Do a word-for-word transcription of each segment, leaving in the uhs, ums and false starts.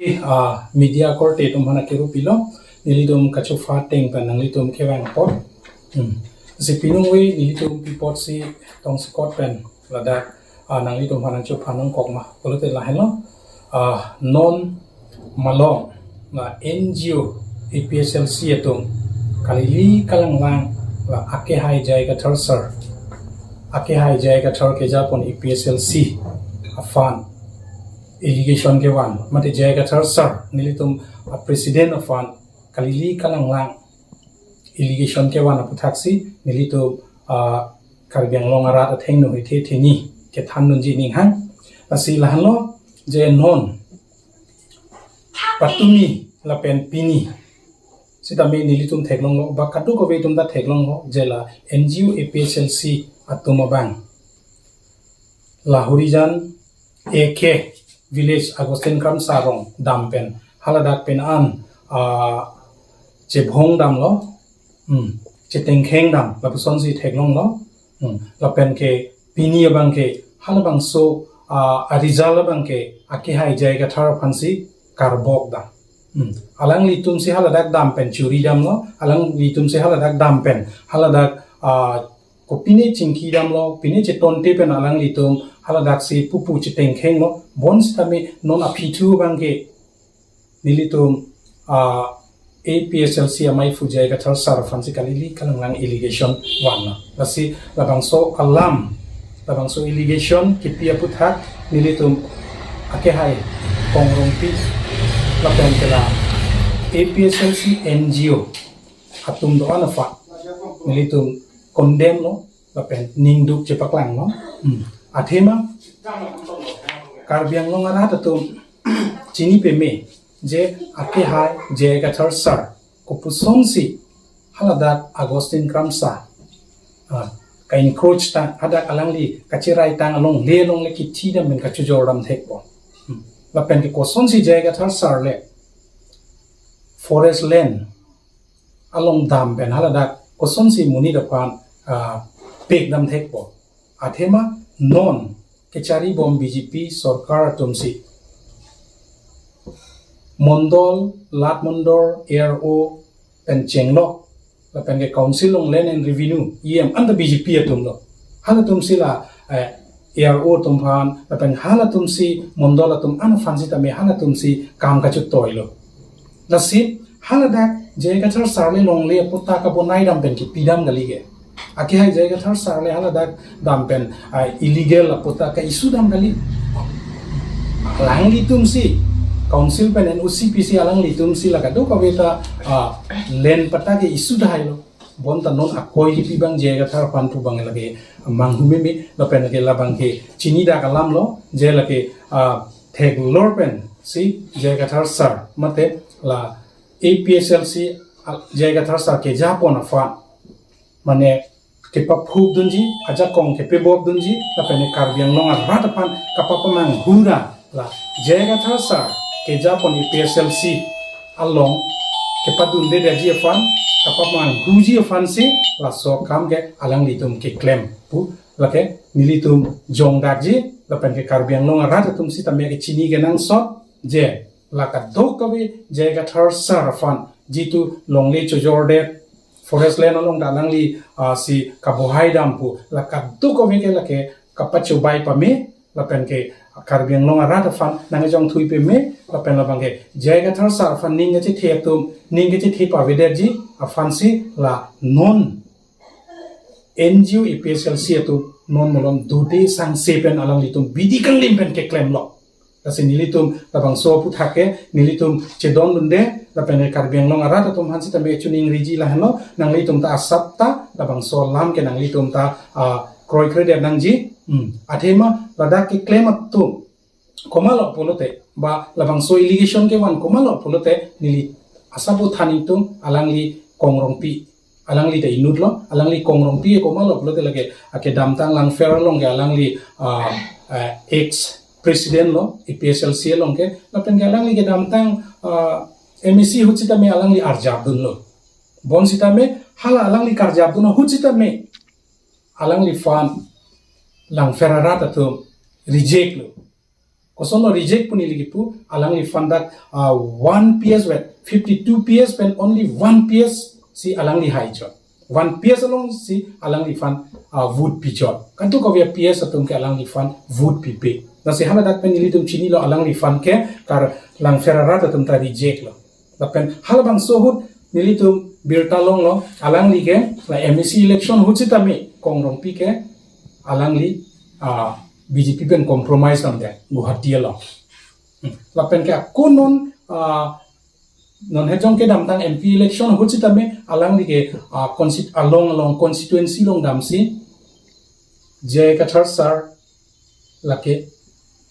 Ah, media korte atum aphan akiru pilo, nelitum kachopha ateng pen nanglitum kevang apot. Hmm. Si piningve nelitum pi apotsi tongsekot pen ladak, ah, nanglitum aphan nangchopha nangkok ma pulote lahenlo. Ah, non malom la N G O A P H L C atum kalili kalanglang la akehai J I Kathar sir, akehai J I Kathar kejapon A P H L C aphan allegation kevan, mate J I Kathar sir nelitum, ah, president aphan kalili kalanglang allegation kevan aphuthaksi nelitum, ah, Karbi Anglong arat athengno hethe theni kethan dunji ninghang. Lasi lahenlo je non patumi lapen pini sitame nelitum theklonglo, ba kadokave atum ta theklonglo, je la N G O A P H L C atum abang la Horijan A K village Augustine Kramsa arong dam pen haladak pen an, ah, chebhong damlo, hmm, chetengkheng dam, lapusonsi theklonglo, hmm, lapen ke pini abang ke halabangso, ah, a-result abang ke akehai J I Kathar aphansi karbok dam. Hmm. Alanglitumsi haladak dam pen churi damlo, alanglitumsi haladak dam pen haladak, ah, kopine chingki damlo, pine chetonte pen alanglitum haladaksi pupu chetengkhenglo, bonsitame non aphi thu abang ke nelitum, ah, A P H L C amei aphu J I Kathar sir aphansi kalili kalanglang allegation vanlo. Lasi labangso alam, labangso allegation kipi aputhak nelitum akehai Kong Rongpi lapen ke la A P H L C N G O atum do-an aphan nelitum condemn lo lapen ningduk chepaklanglo. Hmm. Athema Karbi Anglong arat atum chini peme je akehai J I Kathar sir kopusonsi haladak Augustine Kramsa, ah, ka-encroach tang, hadak alangli kacherai tang alongle alongle kithi dam pen kachojor dam thekpo. Hmm. Lapen ke kosonsi J I Kathar sir le forest land along dam pen haladak kosonsi monit aphan, ah, pek dam thekpo. Athema non kechari bom B J P sorkar atumsi mondol, lat mondol, A R O pen chenglok, lapen ke Council on Land and Revenue, E M, anta B J P atumlo. Halatumsi la, eh, A R O atum aphan, lapen halatumsi mondol atum an aphan sitame halatumsi kam kachetoilo. Lasi haladak J I Kathar sir le longle apatta kabonai dam pen kipi dam kali ke. Akehai J I Kathar sir le haladak dam pen, ah, illegal apatta ka-issue dam kali. Alanglitumsi Council pen N O C pisi alanglitumsi la kadokave ta, ah, land patta ke-issue dahailo. Bonta non akoi kipi abang J I Kathar aphan pu abang lake manghu meme, lapen lake labang ke chinidak alamlo, je lake, ah, theklor pensi J I Kathar sir mate la A P H L C, ah, J I Kathar sir kejapon aphan, mane kepaphup dunji, ajakong kepebok dunji, lapen Karbi Anglong arat aphan kapapamanghu ra la J I Kathar sir kejapon A P H L C along kepadundedetji aphan, kapamanghuji aphansi laso akam ke alanglitum keklem pu lake nelitum jongdakji, lapen ke Karbi Anglong arat atum sitame kechini kenangsot je la kadokave J I Kathar sir aphan jitu longle chojordet, forest land along ta alangli, ah, si kabohai dam pu la kadokave ke lake kapachobai pame, lapen ke Karbi Anglong arat aphan nangkejongthui pame, lapen labang ke J I Kathar sir aphan ning kachethe atum ning kachethe pavedetji aphansi la non N G O A P H L C atum non malom dode sangse pen alanglitum bidi kanglim pen keklemlo. Lasi nelitum labangso aputhak ke nelitum chedondunde, lapen Karbi Anglong arat atum aphan sitame chuning riji lahenlo, nanglitum ta asap ta labangso alam ke nanglitum ta, ah, kroikredet nangji. Hmm. Athema ladak keklem atum komatlo pulote, ba labangso allegation kevan komatlo pulote, neli asap than ingtung, alangli Kong Rongpi, alangli ta inutlo, alangli Kong Rongpi komatlo pulote lake akedamtang Langpher along ke alangli, ah, ah, ex president lo, A P H L C along ke, lapen ke alangli kedamtang, ah, M A C ahut sitame alangli arjap dunlo. Bonsitame hala alangli karjap dun ahut sitame alangliphan Langpher arat atum reject lo. Kosonlo reject pu neli kipu, alangliphan dak, ah, one P S vet, fifty-two P S pen only one P S si alangli hai chot. One P S alongsi alangliphan, ah, vote pi chot. Kadokave a-P S atum ke alangliphan vote pipe. Lasi haladak pen nelitum chinilo alangliphan ke Karbi Langpher arat atum ta reject lo. Lapen halabangso ahut nelitum birta longlo, alangli ke la M A C election ahut sitame Kong Rongpi ke alangli, ah, B J P pen compromise damde Guwahati along. Hmm. Lapen ke ako non, ah, non hejong kedamtang M P election ahut sitame alangli ke, ah, consti-, along along constituency along damsi J I Kathar sir lake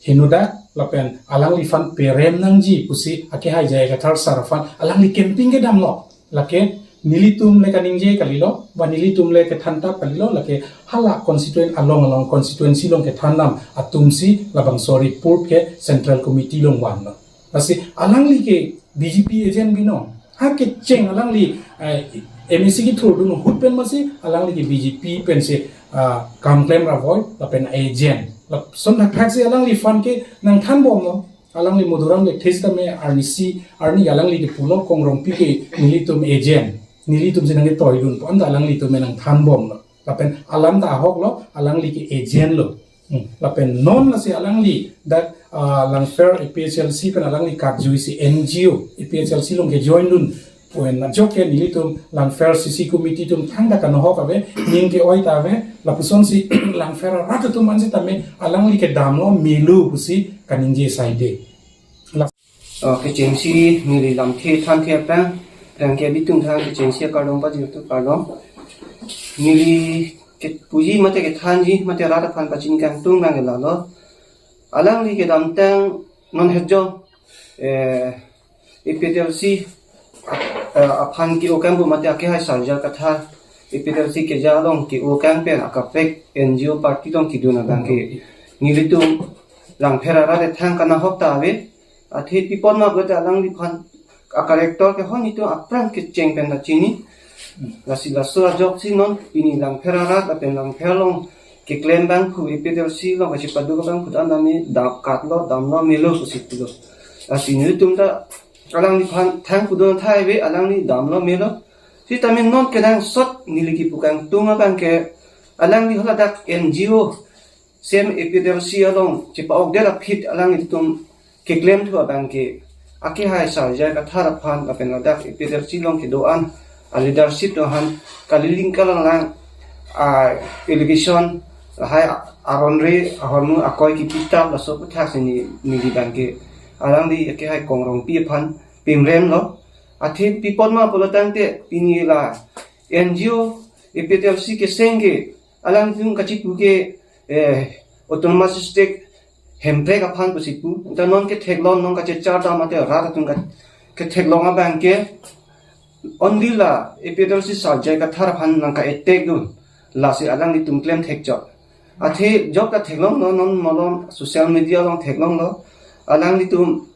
henodak lapen alangliphan perem nangji pusi akehai J I Kathar sir aphan alangli campaign kedamlo. Lake nelitum le kaningje kalilo, ba nelitum le kethan tap kalilo, lake hala constituent along along constituency along kethan dam atumsi labangso report ke Central Committee along vanlo. Lasi alangli ke B J P agent binong. Ha kecheng alangli, eh, M A C kethurdun ahut pen masi alangli ke B J P pensi, ah, kam klem ra voi lapen agent. Lason thakthak si alangliphan ke nangthanbomlo. Alangli Madurai le thes tame arnisi, arni alangli kepulo Kong Rongpi ke nelitum agent. Nelitum si nangketoidun pu anta alanglitum nangthanbomlo. Lapen alam ta ahoklo, alangli ke agent lo. Hmm. Lapen non lasi alangli dak, ah, Langpher A P H L C pen alangli karjuisi N G O A P H L C along kejoin dun. Pen ajok ke nelitum Langpher C C committee atum thangta kanohok ave, ning ke-oi ta ave, lapusonsi Langpher arat atum an sitame alangli kedamlo melo pusi kaningje saide. Oh, kechengsi neli lamthe thanthe aphrang, rang ke bitung thang kechengsi akardom pajirtu kardom. Neli kepuji mate kethanji mate rat aphan pachini kangtung nang lalo. Alangli kedamtang non hejong, eh, A P H L C, eh, aphan ke-o kang pu mate akehai Sir J I Kathar, A P H L C keja along ke-o kang pen akaprek N G O party along kedun abang ke nelitum Langpher arat thang kanahok ta ave. Athe pi apot ma pulote alangliphan a-character ke hon itum aphrang kecheng pen ta chini. Lasi laso ajoksi non pini Langpher arat lapen Langpher along keklem abangphu A P H L C along kachepaduk abangphu ta nami dam katlo damlo melo pusi pulo. Lasi nelitum ta alangliphan thang pudun thai ave, alangli damlo melo. Sitame non kenangsot neli kipu kangtung abang ke alangli haladak N G O same A P H L C along chepa-okdet aphi alanglitum keklem thu abang ke akehai Sir J I Kathar aphan lapen ladak A P H L C along kedo-an a-leadership atum aphan kaliling kalanglang a-allegation lahai aron re ahormu akoi kipi tap laso aputhak si ne neli abang ke alangli akehai Kong Rongpi aphan pimrem lo. Athe pi apot ma pulo tangte pini la N G O A P H L C keseng ke alangtum kachipu ke, eh, autonomous state Hemprek aphan pusi pu, ta non ketheklong, non kachechar dam mate rat atum ke, ketheklong abang ke, only la A P H L C Sir J I Kathar aphan nangka-attack dun, lasi alanglitum klem thek chot. Athe jok ta theklonglo, non malom social media along theklonglo, alanglitum,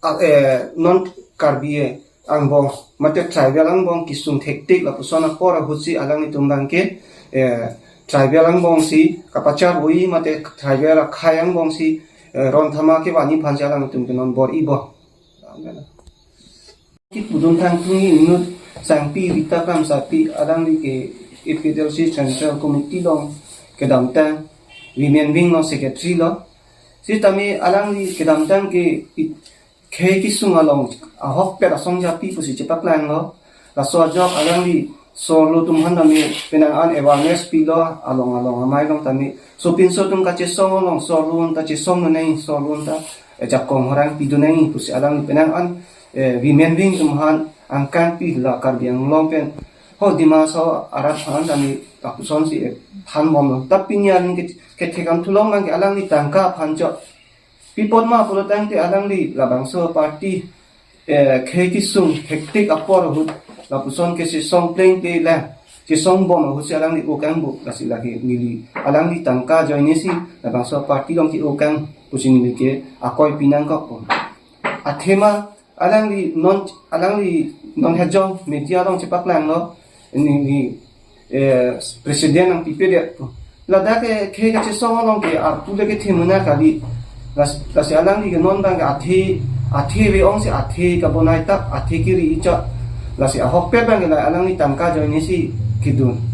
ah, eh, non Karbi, eh, angbong, mate tribal angbong kesung thektik lapuson apor ahutsi alanglitum abang ke, eh, tribal angbong si kapachar bui mate tribal akhei angbong si, eh, ron thama kevanji aphansi alanglitum ke non bor-ibom. Kipudun kangtungji inut Sangpi Rita Kramsapi, alangli ke A P H L C Central Committee along kedamtang, Women Wing along secretary lo. Sitame alangli kedamtang ke i-, khei kesung along ahokpet asong japi pusi chepaklanglo. Laso ajok alangli sorlo atum aphan tame penang an awareness pilo, along along amei along tame sopinso atum kachesong along sorlo atum ta chesong nangji, sorlo atum ta, eh, jakong horang pidun nangji pusi alangli penang an, eh, Women Wing atum aphan angkang pi la Karbi Anglong pen ho Dima Hasao arat aphan tame lapuson si, eh, thanbomlo. Ta pini aning ke, kethekdam thu along abang ke alangli tangka aphan chot. Pi apot ma pulo tangte alangli labangso party, eh, khei kesung thektik apor ahut lapuson kachesong plengple lang, chesongbom ahutsi alangli o kang pu, lasi lake neli alangli tangka ajoine si labangso party along ke-o kang pusi neli ke akoi pi nangkokpo. Athema alangli non, alangli non hejong media along chepaklanglo, neli, eh, president nangpipedet pu. Ladak ke khei kachesong along ke arpu le kethe mena kali. Lasi alangli ke non abang ke athe, athe ave-ong si athe kabonai tap, athe kiri ichot. Lasi ahokpet abang ke la alangli tangka ajoine si kedun.